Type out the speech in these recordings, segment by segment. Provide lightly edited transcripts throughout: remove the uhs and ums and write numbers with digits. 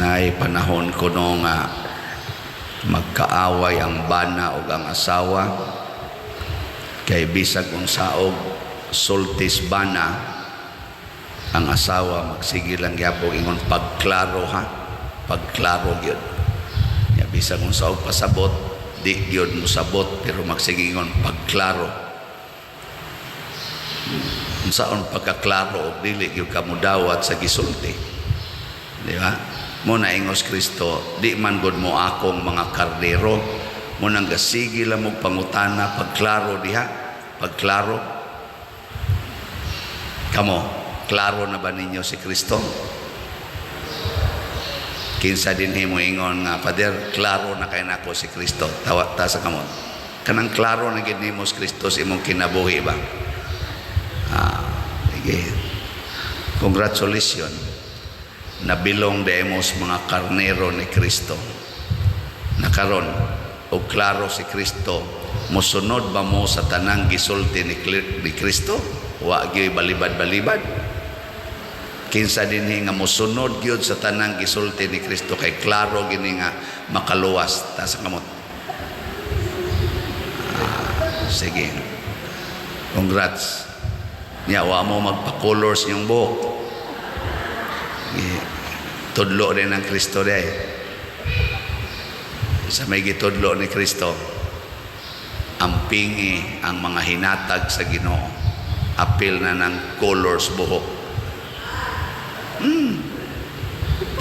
Naay panahon kuno nga magkaaway ang bana ug ang asawa kay bisag unsaog sultis bana, ang asawa magsige lang gyapon ingon, "Pagklaro ha, pagklaro gyud." Ya, bisag unsaog pasabot, di gyud mosabot, pero magsige ingon, "Pagklaro." Unsaon pagkaklaro og dili gyud ka modawat sa gisulti, di ba? Mo na ingos Kristo, "Di man gud mo akong mga karnero." Mo nang gasige lang mo pangutana, "Pagklaro diha, pagklaro." Kamo, klaro na ba ninyo si Kristo? Kinsa dinhi mo ingon nga, "Father, klaro na kay nako si Kristo"? Tawa ta sa kamot. Kanang klaro na gid nimo si Kristo sa imong kinabuhi ba? Ah, sige. Congratulations. Nabilong demos mga karnero ni Kristo. Nakaron, og klaro si Kristo, mosunod ba mo sa tanang gisulti ni Kristo? Wa gyud balibad-balibad. Kinsa dinhi nga mosunod gyud sa tanang gisulti ni Kristo kay klaro gini nga makaluwas? Ta sa kamot. Ah, sige. Congrats. Nya wa mo magpa-color sa inyong buhok. Sige. Tudlo din ang Kristo day. Sa may gitudlo ni Kristo, ampingi ang mga hinatag sa Ginoo. Apil na ng colors buhok.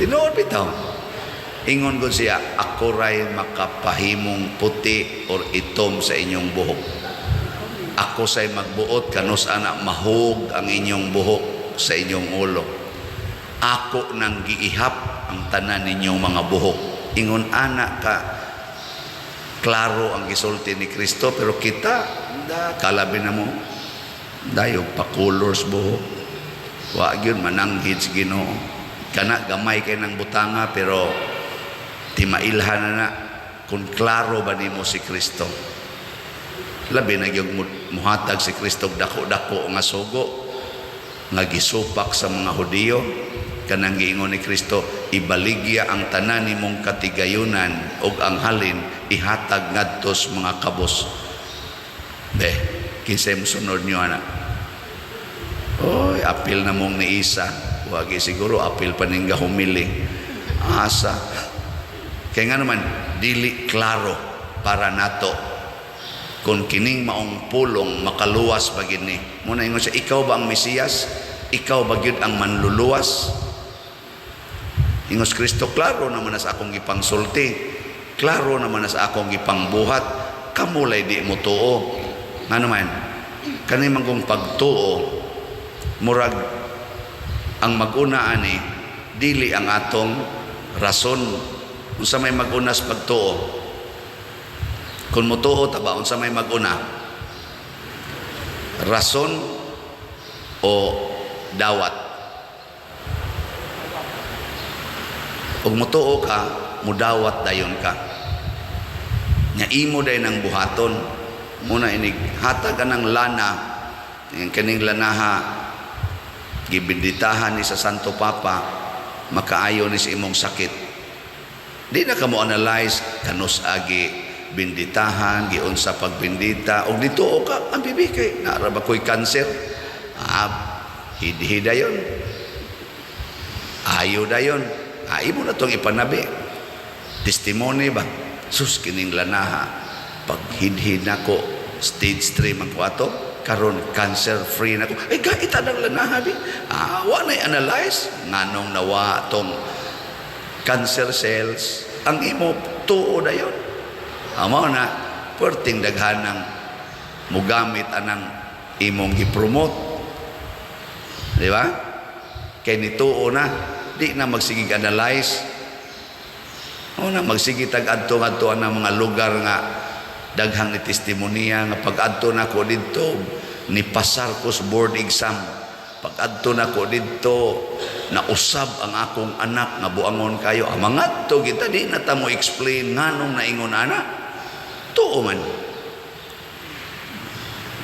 Tinuod bitaw. Ingon ko siya, "Ako ray makapahimong puti or itom sa inyong buhok. Ako say magbuot kanus ana mahug ang inyong buhok sa inyong ulo. Ako nang giihap ang tanan ninyong mga buhok." Ingon ana ka klaro ang gisulti ni Kristo, pero kita da kalabi na mo dayog pa-colors buhok. Wa gyud mananghid sa Ginoo. Kana gamay kay ng butanga, pero timailhan na na kung klaro ba nimo si Kristo. Labi na gyud muhatag si Kristo og dako-dako nga sugo nga gisupak sa mga Hudiyo, kanang giingon ni Kristo, "Ibaligya ang tanan nimong katigayunan ug ang halin ihatag ngadto sa mga kabos." Be, kinsay mosunod nyo ana? Oy, apil na mong ni Isa. Wagi siguro apil pa ning gahumili. Asa. Kaya nga naman, dili klaro para nato kung kining maong pulong makaluwas ba gini. Muna ingon siya, "Ikaw ba ang Mesiyas? Ikaw ba gyud ang manluluwas?" Ingos Kristo, "Klaro naman na sa akong gipangsulti. Klaro naman na sa akong gipangbuhat. Kamulay di mo tuo." Nga naman, kani man kong pagtuo, murag ang mag-una ani dili ang atong rason. Unsa may mag-una sa pagtuo? Kung motuo ta ba, unsa may mag-una, rason o dawat? Ug motuo ka, mudawat dayon ka. Nya imo day nang buhaton. Muna inig hatag anang lana, yung kaning lanaha gibinditahan ni sa Santo Papa, makaayo ni sa imong sakit. Di na ka mo analyze kanus agi binditahan, giunsa pagbindita, og dituo ka, ang bibi kay naara ba ko'y cancer? Ah, hidhida yon. Ayo dayon. Ah, imo na tong ipanabi. Testimony ba? Sus, kining lanaha. Pag hidhid nako, stage 3 man ko ato, karon cancer free na ko. Ay, gaita ng lanaha bi. Ah, wa na analyze nganong nawa tong cancer cells. Ang imo tuo dayon. Amo na perting daghanang mugamit anang imong gipromote. Di ba? Kay nituo na, di na magsigig analyze. O na magsige tag adto ngadto ang mga lugar nga daghang ni testimonya nga pag adto nako didto ni pasar ko sa board exam. Pag adto nako didto nausab ang akong anak nga buangon kayo. Ang mga adto kita, di na ta mo explain nganong naingon ana. Tuo man.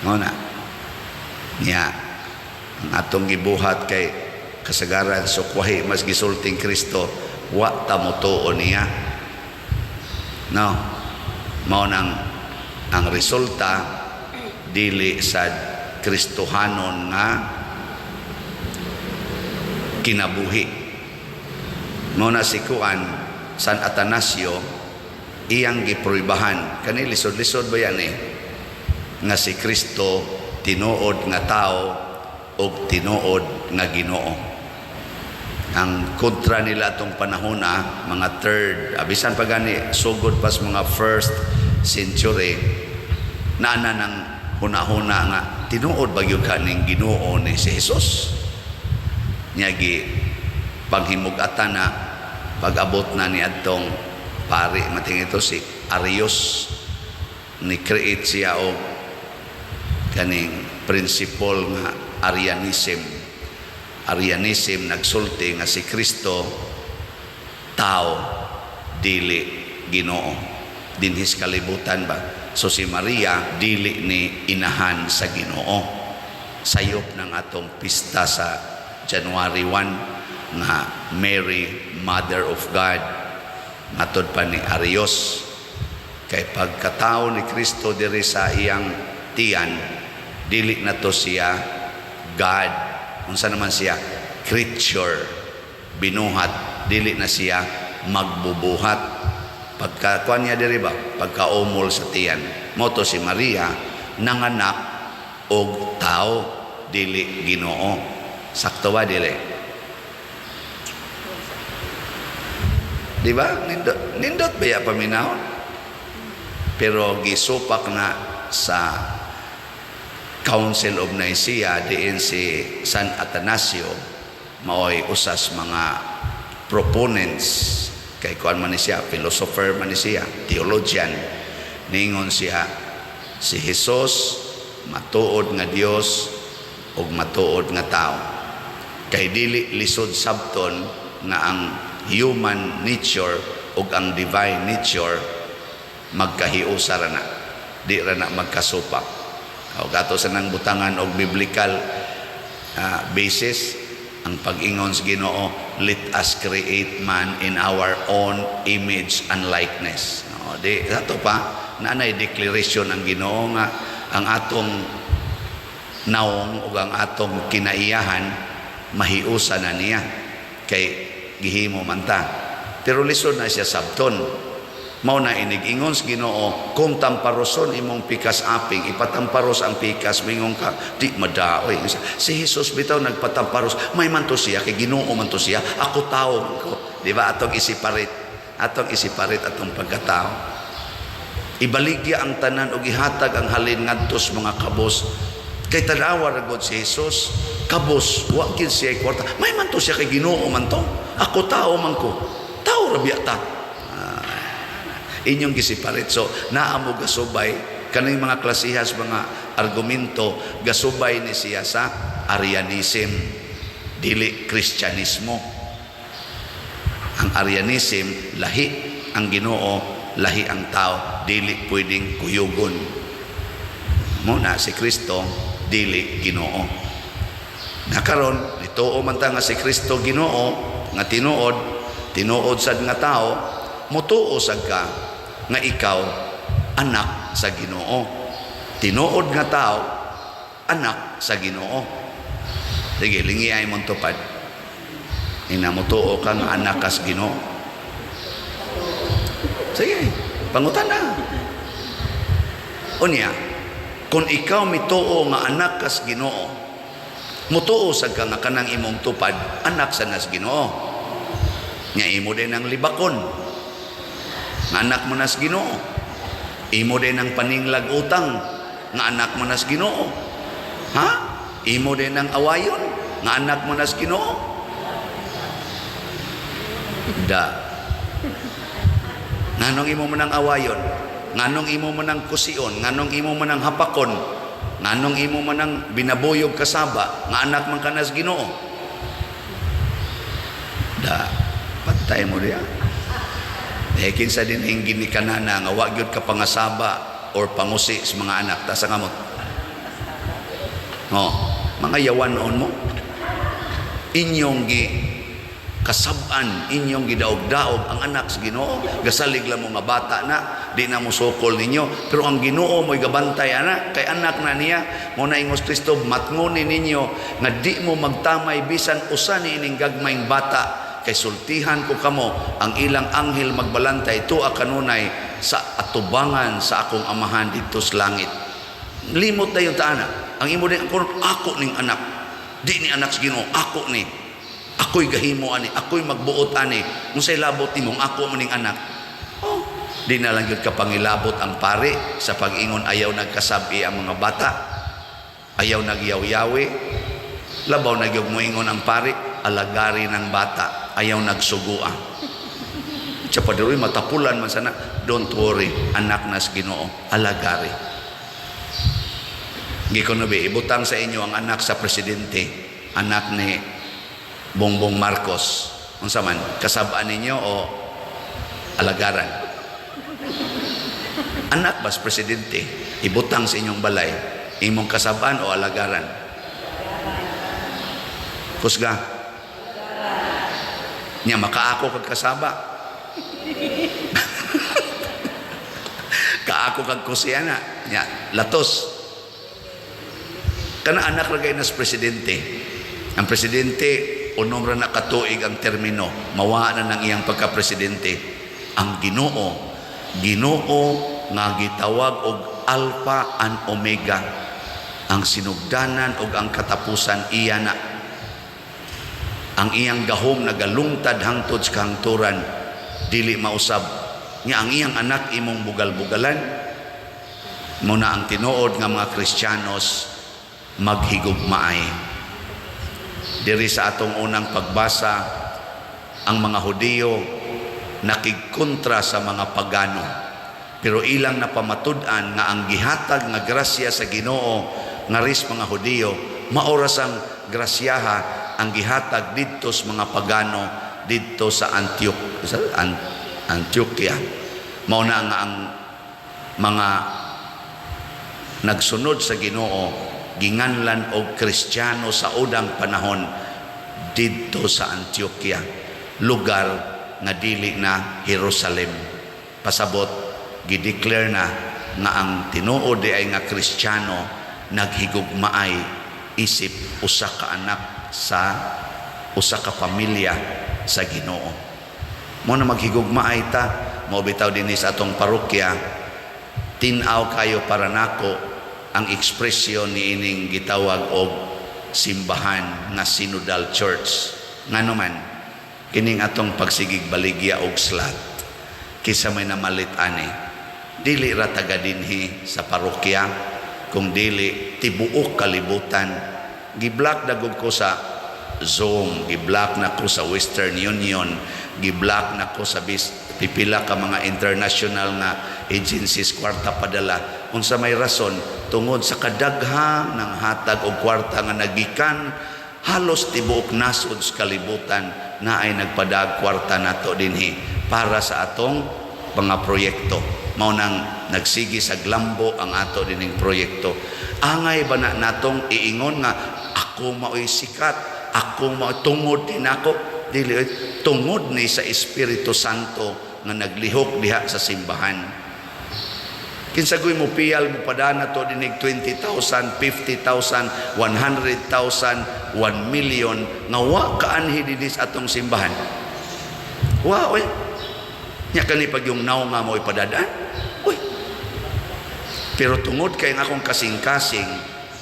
Mo na. Nya ang atong gibuhat kay kasagaran sukwahi mas gisulting Kristo. Wa ta motuo niya, no? Mao nang ang resulta, dili sa Kristohanon nga kinabuhi. Mao na si kuan, San Atanasio, iyang gipruibahan kani, lisod-lisod ba yan eh, nga si Kristo tinuod nga tao og tinuod nga Ginoo. Ang kontra nila atong panahon na mga third, abisan pa gani sugod pas mga first century, naana ng huna-huna nga tinuod ba gyud kaning Ginoo ni si Jesus niya. Gi paghimug-atan na pag-abot na ni adtong pari mating ito si Arius, ni create siya og kaning principle nga Arianism. Arianism nagsulti nga si Kristo tao, dili Ginoo dinhis kalibutan ba. So si Maria dili ni inahan sa Ginoo. Sayop ng atong pista sa January 1 nga Mary, Mother of God. Matod pa ni Arius, kay pagkatao ni Kristo diri sa iyang tiyan, dili na to siya God. Unsa naman siya? Creature, binuhat. Dili na siya magbubuhat pagka kuan niya diri ba, pagkaumol sa tiyan. Mao to si Maria nanganak og tao, dili Ginoo. Sakto ba, dili? Di ba? Nindot, nindot ba ya paminawon? Pero gisupak na sa Council of Nicaea, diin si San Atanasio maoy usas mga proponents, kay kuan man ni siya, philosopher man ni siya, theologian. Ningon siya, si Jesus matuod nga Dios ug matuod nga tao, kay dili lisod sabton nga ang human nature ug ang divine nature magkahiusa ra na, di ra na magkasupak. O ato sa nang butangan og biblical basis ang pag-ingon sa Ginoo, "Let us create man in our own image and likeness." No, di ato pa naanay declaration ang Ginoo nga ang atong naong ug ang atong kinaiyahan mahiusa na niya kay gihimo man ta. Pero lisod na siya sabton. Mao na inig-ingon sa Ginoo, kung tamparoson imong pikas aping, ipatamparos ang pikas, mingon ka, di madaoy. Si Jesus bitaw nagpatamparos, may man to siya, kay Ginoo man to siya, ako tao man ko. Di ba atong isiparit, atong isiparit atong pagkatao. Ibaligya ang tanan og ihatag ang halin ngadto sa mga kabos. Kay tanawa ra gud si Jesus, kabos, wa gid siya kwarta. May man to siya kay Ginoo man to. Ako tao man ko. Tao ra biya ta. Inyong gisiparit. So, naa mo gasubay, kaning mga klasihas, mga argumento, gasubay ni siya sa Arianism, dili Kristyanismo. Ang Arianism, lahi ang Ginoo, lahi ang tao, dili pwedeng kuyugon. Muna si Kristo, dili Ginoo. Nakaron, nituo man ta nga si Kristo Ginoo, nga tinuod, tinuod sad nga tao, mutuo sad ka nga ikaw anak sa Ginoo. Tinuod nga tao, anak sa Ginoo. Sige, lingi ay mong tupad. Ina mutuo ka nga anak kas Ginoo. Sige, pangutan na. Unya, kung ikaw mituo nga anak kas Ginoo, mutuo sad ka nga kanang imong tupad anak sa nas Ginoo. Nya imo din ang libakon nga anak mo nas Ginoo. Imo din ang paninglag utang nga anak mo nas Ginoo. Ha? Imo din ang awayon nga anak mo nas Ginoo. Da. Nganong imo man ang awayon? Nganong imo man ang kusion? Nganong imo man ang hapakon? Nganong imo man ang binabuyog kasaba nga anak man kanas Ginoo? Da, patay mo diya. Eh, kinsa din ang ginikanana nga wa gyud ka pangasaba or pangusi sa mga anak, ta sa kamot. Oh, mga yawan noon mo. Inyong gi Kasab-an inyong gidaog-daog ang anak sa Ginoo. Gasalig lang mo nga bata na, di na mo sukol ninyo, pero ang Ginoo mo'y gabantay ana kay anak na niya. Mo na ingos Kristo, matngoni ninyo nga di mo magtamay bisan usa ni ining gagmayng bata, kay sultihan ko kamo, ang ilang anghel magbalantay tuwa kanunay sa atubangan sa akong Amahan didto sa langit. Limot na yung taana ang imo din, ako, ako ning anak, di ni anak sa Ginoo, ako ni, ako'y gahimo ani, ako'y magbuot ani. Unsay labot nimong ako man ning anak? Oh, di na lang gyud ka pangilabot ang pare sa pag-ingon ayaw nagkasabi ang mga bata, ayaw nagyaw-yawi. Labaw na gyud moingon ang pare, alagari ng bata, ayaw nagsugua. Siya pa diri, matapulan man sana. Don't worry, anak nas Ginoo, alagari. Gikon na ibutang sa inyo ang anak sa presidente, anak ni Bongbong Marcos. Unsa man, kasab-an ninyo o alagaran? Anak bas presidente, ibutang sa inyong balay, imong kasab-an o alagaran? Kusga. Nya makaako kag kasaba. Kaako kag kusiyana. Nya latos. Kana anak ra gay nas presidente. Ang presidente unom ra na katuig ang termino, mawa na ng iyang pagka-presidente. Ang Ginoo, Ginoo nga gitawag og Alpha and Omega, ang sinugdanan og ang katapusan, iya na. Ang iyang gahom nagalungtad hangtod sa kahangturan, dili mausab. Nga ang iyang anak imong bugal-bugalan. Mo na ang tinuod nga mga Kristiyanos maghigugmaay. Diri sa atong unang pagbasa, ang mga Hudiyo nakigkontra sa mga pagano, pero ilang napamatud-an nga ang gihatag nga grasya sa Ginoo ngaris mga Hudiyo, maoras ang grasyaha ang gihatag didto sa mga pagano didto sa Antioch, sa Antioquia. Mao na nga ang mga nagsunod sa Ginoo ginganlan og Kristiyano sa unang panahon didto sa Antioquia, lugar nga dili na Jerusalem. Pasabot, gideclare na nga ang tinuod di ay nga Kristiyano naghigugmaay isip usa ka anak sa usa ka pamilya sa Ginoo. Mo na maghigugmaay ta. Mao bitaw dinhi sa atong parokya, tin-aw kayo para nako ang ekspresyon ni ining gitawag og simbahan nga Synodal Church. Ngano man kining atong pagsigig baligya og slot, kisa may namalit ani, dili ra taga dinhi sa parokya kung dili tibuok kalibutan. Giblock dagog ko sa Zoom, giblock na ko sa Western Union, giblock na ko sa bis, pipila ka mga international nga agencies kwarta padala. Unsa may rason? Tungod sa kadaghang ng hatag og kwarta nga nagikan halos tibuok nasod sa kalibutan na ay nagpadag kwarta nato dinhi para sa atong mga proyekto. Mao nang nagsigi sa glambo ang ato dining proyekto. Angay ba na natong iingon nga ako mao'y sikat, ako mao, tungod din ako? Dili oy, tungod ni sa Espiritu Santo nga naglihok diha sa simbahan. Kinsa goy mo piyal mo padana to dinig 20,000, 50,000, 100,000, 1 million nga wa kaanhi dinhi sa atong simbahan? Wa oy. Nya kani pag yung naw nga mo ipadadaan. Uy. Pero tungod kay ang akong kasing-kasing,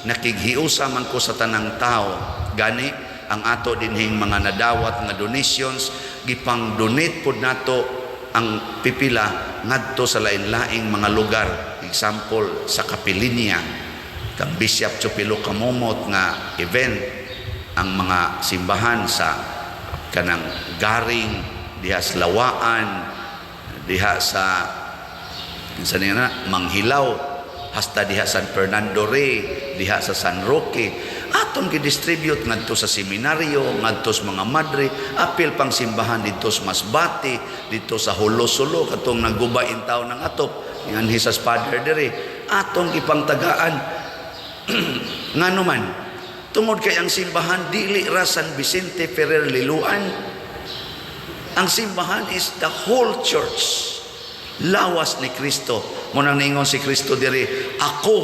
nakighiusa man ko sa tanang tao. Gani ang ato dinhing mga nadawat nga donations, gipang donate pod nato ang pipila ngadto sa lain-laing mga lugar. Example, sa Kapilinya, kang Bishop Chupilo Kamomot nga event, ang mga simbahan sa kanang Garing, diha sa Lawaan, diha sa sa niya na Manghilaw, hasta diha San Fernando Rey, diha sa San Roque, atong gidistribute ngadto sa seminaryo, ngadto sa mga madre, apil pang simbahan didto sa Masbate, didto sa Jolo-Solo, katong nagguba in taon ng atop nganhi sa father diri, atong gipangtagaan. Ngano man? Tungod kay ang simbahan dili ra San Vicente Ferrer Liloan. Ang simbahan is the whole church. Lawas ni Kristo. Mao nang niingon si Kristo diri, "Ako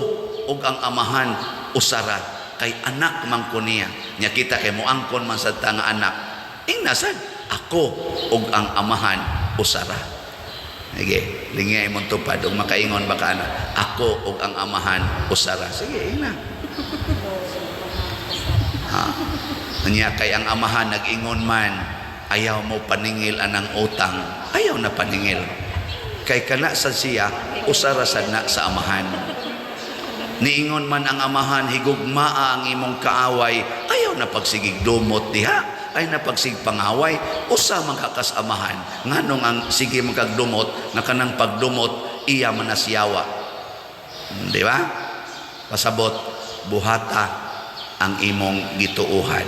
ug ang Amahan usara," kay anak man ko niya. Nya kita kay moangkon man sa ta nga anak. Ingna sad, "Ako ug ang Amahan usara." Sige, lingya imong tupad ug makaingon ba ka na, "Ako ug ang Amahan usara"? Sige, ingna. Ha. Nya kay ang Amahan nag-ingon man, "Ayaw mo paningil anang utang." Ayaw na paningil. Kay kana sa siya, usara sad na sa Amahan. Niingon man ang Amahan, "Higugmaa ang imong kaaway." Ayaw na pagsigig dumot diha. Ay na pagsig pangaway, usa man ka kas Amahan. Nganong ang sige man kag dumot, nga kanang pagdumot, iya man na siyawa. Di ba? Pasabot, buhata ang imong gituuhan.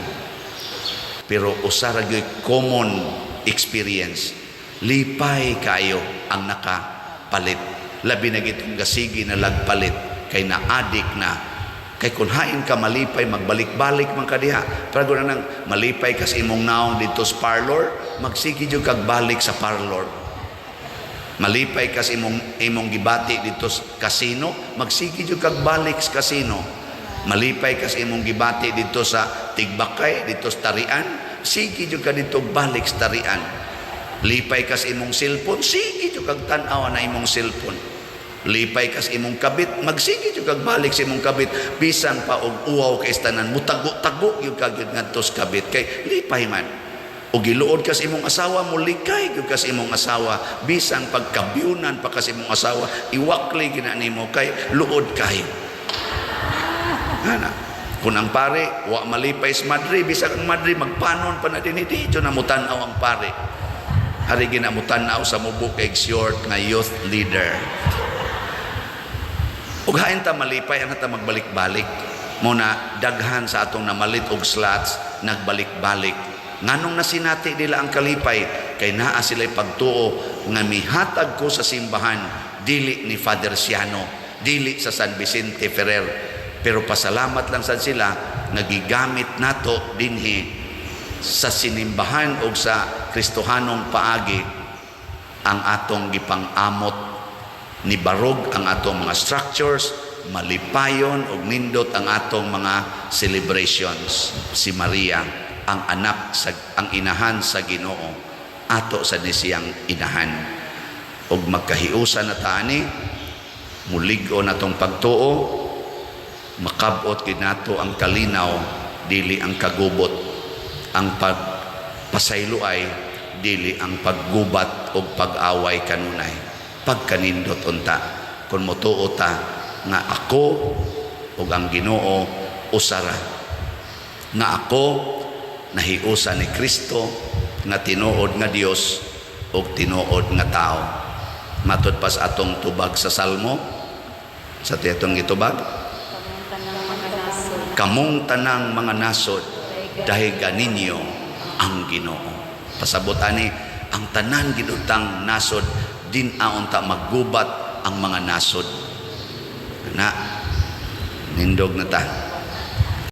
Pero usa ra gyud common experience. Lipay kayo ang nakapalit. Labi na gitong gasigi na lagpalit kay na-adik na. Kay kung hain ka malipay, magbalik-balik man ka diha. Pero kung nang malipay ka sa imong naong dito sa parlor, magsige jud kag balik sa parlor. Malipay ka sa imong gibati dito sa casino, magsige jud kag balik sa casino. Malipay ka sa imong gibati dito sa Tigbakay, dito sa Tarian, sige jud ka dito balik sa Tarian. Lipay ka sa imong cellphone, sige jud kag tan-aw na imong cellphone. Lipay ka sa imong kabit, magsige jud kag balik sa imong kabit, bisan pa og uwaw kay tanan, mutago-tago jud ka gyud ngadto sa kabit kay lipay man. O giluod ka sa imong asawa, mulikay gyud ka sa imong asawa, bisan pagkabyunan pa ka sa imong asawa, iwakli gina nimo kay luod kayo. Ana. Kung ang pare, wa malipay sa madre, bisag ang madre magpanon pa na din, di na mutan-aw ang pare. Ari gina mutan-aw sa mubo kay short nga youth leader. Ug hain ta malipay, ang ta magbalik-balik. Mao na daghan sa atong namalit og slots nagbalik-balik. Nganong nasinati nila ang kalipay? Kay naa sila'y pagtuo nga mihatag ko sa simbahan, dili ni Father Siano, dili sa San Vicente Ferrer. Pero pasalamat lang sad sila nga gigamit nato dinhi sa sinimbahan o sa Kristohanong paagi ang atong gipang-amot, ni barog ang atong mga structures, malipayon og nindot ang atong mga celebrations. Si Maria ang anak sa ang inahan sa Ginoo, ato sa ni siyang inahan. Og magkahiusa na ta ani, mulig-o natong pagtuo, makabot gid nato ang kalinaw, dili ang kagubot, ang pagpasaylo ay dili ang paggubat o pag-away kanunay. Pagkanindot unta kung motuo ta nga ako ug ang Ginoo usara, nga ako nahiusa ni Kristo nga tinuod nga Dios ug tinuod nga tao. Matud pa sa atong tubag sa Salmo, sa atong gitubag. Kamong tanang mga nasod. "Kamong tanang mga nasod, dayga ninyo ang Ginoo." Pasabot ani, ang tanan ginutang nasod din aunta maggubat ang mga nasod. Na nindog na ta.